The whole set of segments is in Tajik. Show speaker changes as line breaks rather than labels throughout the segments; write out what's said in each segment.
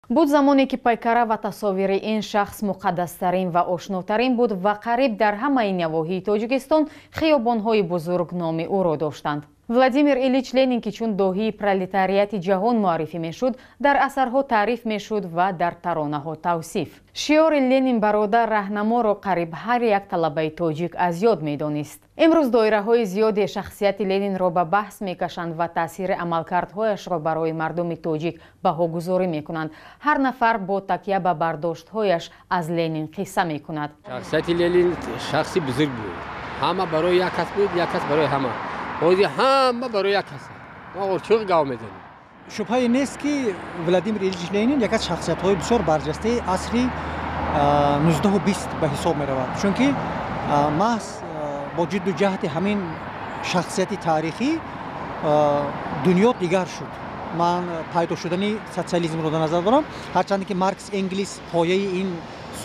Буд замоне, ки пайкара ва тасовири ин шахс муқаддастарин ва ошнотарин буд ва қариб дар ҳамаи навоҳии Тоҷикистон хиёбонҳои бузург номи ӯро доштанд. Владимир Ильич Ленин, ки чун доҳии пролетариати ҷаҳон муаррифӣ мешуд, дар асарҳо таъриф мешуд ва дар таронаҳо тавсиф. Шиори «Ленин бародар, раҳнаморо» қариб ҳар як талабаи тоҷик аз ёд медонист. Имрӯз доираҳои зиёде шахсияти Ленинро ба баҳс мекашанд ва таъсири амалкардҳояшро барои мардуми тоҷик баҳогузорӣ мекунанд. Ҳар нафар бо такя ба бардоштҳояш аз Ленин қисса мекунад.
Шахсияти Ленин шахси бузург буд. Ҳама барои як кас буд, як кас барои ҳама. Ҳозир ҳама барои як кас. Мо чӯқ гав мезанем.
Шубҳае нест, ки Владимир Ильич Ленин яке аз шахсиятҳои бисёр барҷастаи асри нуздаҳу бист ба ҳисоб меравад, чунки маҳз бо ҷидду ҷаҳди ҳамин шахсияти таърихӣ дунё дигар шуд. Ман пайдо шудани социализмро дар назар дорам. Ҳарчанде ки Маркс, Энгелс пояи ин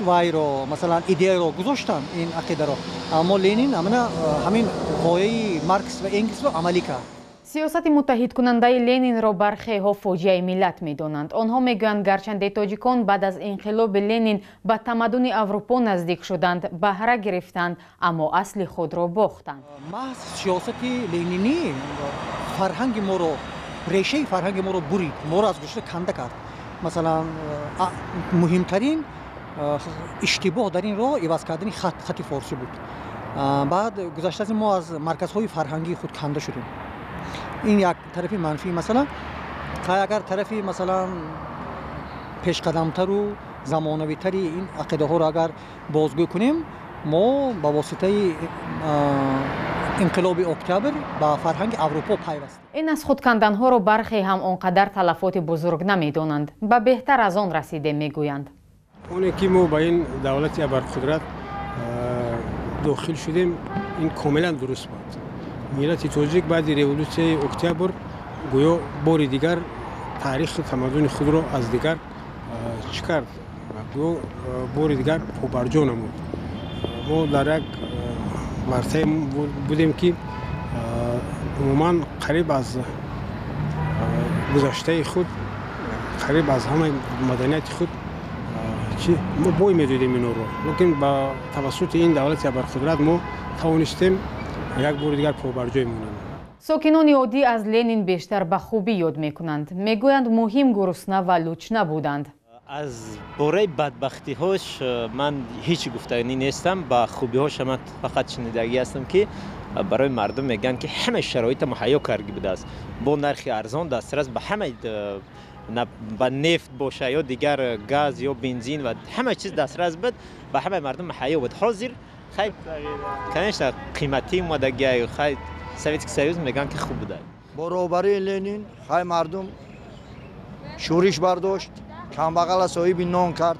вайро, масалан, идеяро гузоштанд, ин ақидаро, аммо Ленин ҳамин ғояи Маркс ва Энгелсро амалӣ кард.
Сиёсати муттаҳидкунандаи Ленинро бархеҳо фоҷиаи миллат медонанд. Онҳо мегӯянд, гарчанде тоҷикон баъд аз инқилоби Ленин ба тамаддуни Аврупо наздик шуданд, баҳра гирифтанд, аммо асли худро бохтанд.
Маҳз сиёсати ленинӣ фарҳанги моро, решаи фарҳанги моро бурид, моро аз гузашта канда кард. Масалан, муҳимтарин иштибоҳ дар ин роҳ иваз кардани хат, хати форсӣ буд. Баъд гузашта аз ин, мо аз марказҳои фарҳангии худ канда шудем. Ин як тарафи манфии масалан. Агар тарафи, масалан, пешқадамтару замонавитари ин ақидаҳоро агар бозгӯ кунем, мо ба воситаи инқилоби Октябр ба фарҳанги Аврупо пайвастем.
Ин аз худканданҳоро бархе ҳам он қадар талафоти бузург намедонанд. Ба беҳтар аз он расидем, мегӯянд.
Оне ки мо ба ин давлати абарқудрат дохил шудем, ин комилан дуруст буд. Миллати тоҷик баъди революсияи Октябр гӯё бори дигар таърихи тамаддуни худро аз дигар чӣ кард, гӯё бори дигар побарҷо намуд. Мо дар як вартае будем, ки умуман қариб аз гузаштаи худ, қариб аз ҳамаи маданияти худ чи мо бой медодем инҳоро, лекин ба тавассути ин давлати абарқудрат мо тавонистем як бори дигар побарҷой монем.
Сокинони оддӣ аз Ленин бештар ба хубӣ ёд мекунанд. Мегӯянд, муҳим гурусна ва луч набуданд.
Аз бораи бадбахтиҳош ман ҳеҷ гуфтанӣ нестам. Ба хубиҳоша ман фақат шунидагӣ ҳастам, ки барои мардум мегӯянд, ки ҳамаи шароита муҳайё карда будааст, бо нархи арзон дастрас ба ҳамаи, ба нефт боша ё дигар газ ё бензин ва ҳама чиз дастрас буд, ба ҳамаи мардум муҳайё буд. Ҳозир хай, конечно, қиматӣ омадагиай. Хай, Советский Союз мегӯянд, ки хуб буда.
Бо роҳбарии Ленин хай мардум шӯриш бардошт, камбағала соҳиби нон кард.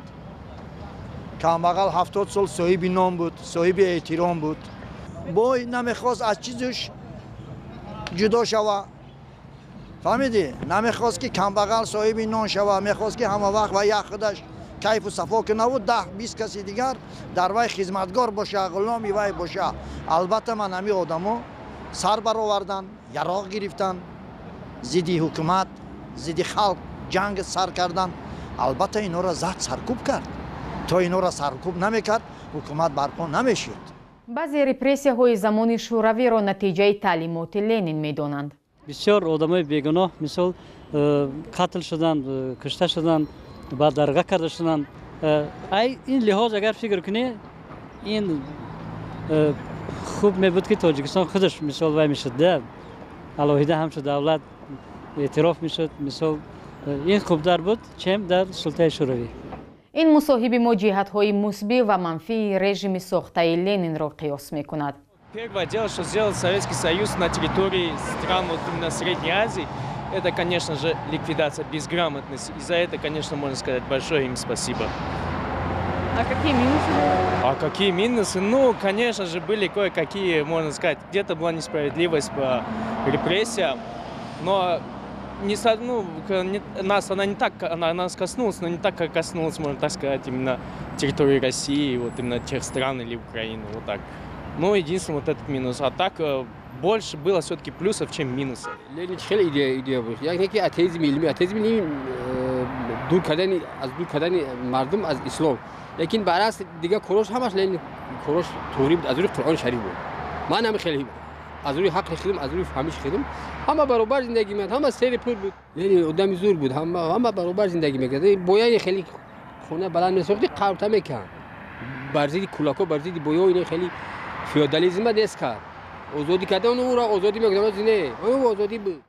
Камбағал 70 сол соҳиби нон буд, соҳиби эҳтиром буд. Бой намехост аз чизаш ҷудо шава, фаҳмидӣ? Намехост, ки камбағал соҳиби нон шава. Мехост, ки ҳама вақт ва як худаш кайфу сафо кунаву 10-20 каси дигар дар вай хизматгор боша, ғуломи вай боша. Албатта, ман ҳамин одамо сар баровардан, яроқ гирифтан, зидди ҳукумат, зидди халқ ҷанг сар кардан. Албатта, инҳоро зад, саркӯб кард. То инҳоро саркӯб намекард, ҳукумат барпо намешуд.
Баъзе репрессияҳои замони шӯравиро натиҷаи таълимоти Ленин медонанд.
Бисёр одамои бегуноҳ, мисол, қатл шуданд, кушта шуданд, бадарға карда шуданд. Ай ин лиҳоз агар фикр кунӣ, ин хуб мебуд, ки Тоҷикистон худаш, мисол, вай мешуд да, алоҳида ҳамчун давлат эътироф мешуд. Мисол, ин хубтар буд, чем дар султаи Шӯравӣ.
Ин мусоҳиби мо ҷиҳатҳои мусбӣ ва манфии режими сохтаи Ленинро қиёс мекунад.
Первое дело, что сделал Советский Союз на территории стран вот именно Средней Азии, это, конечно же, ликвидация безграмотности. И за это, конечно, можно сказать большое им спасибо.
А какие минусы?
А какие минусы? Ну, конечно же, были кое-какие, можно сказать, где-то была несправедливость по репрессиям, но не, ну, не, нас она не так, она нас коснулась, но не так, как коснулась, можно так сказать, именно территории России, вот именно тех стран или Украины, вот так. Ну, единственный вот этот минус. А так больше было все-таки плюсов, чем минусов.
Ленин хеле идея буд. Як неки атеизми илмӣ, атеизми илмӣ. Дур кардани, аз дур кардани мардум аз ислом. Лекин баръакс дигар корош ҳамаш Ленин корош туғри буд, аз рӯи Қуръони Шариф буд. Ман ҳам хеле аз рӯи ҳаққи худам, аз рӯи фаҳмиши худам, ҳама баробар зиндагӣ мекард, ҳама сери пул буд. Ленин одами зур буд, ҳама баробар зиндагӣ мекард. Бояи хеле хона баланд месохти, қаврта мекард. Бар зидди кулако, бар зидди боё ино хеле феодализма нест кард. Озодӣ карда, ӯро озодӣ мекард, не, ӯ озодӣ буд.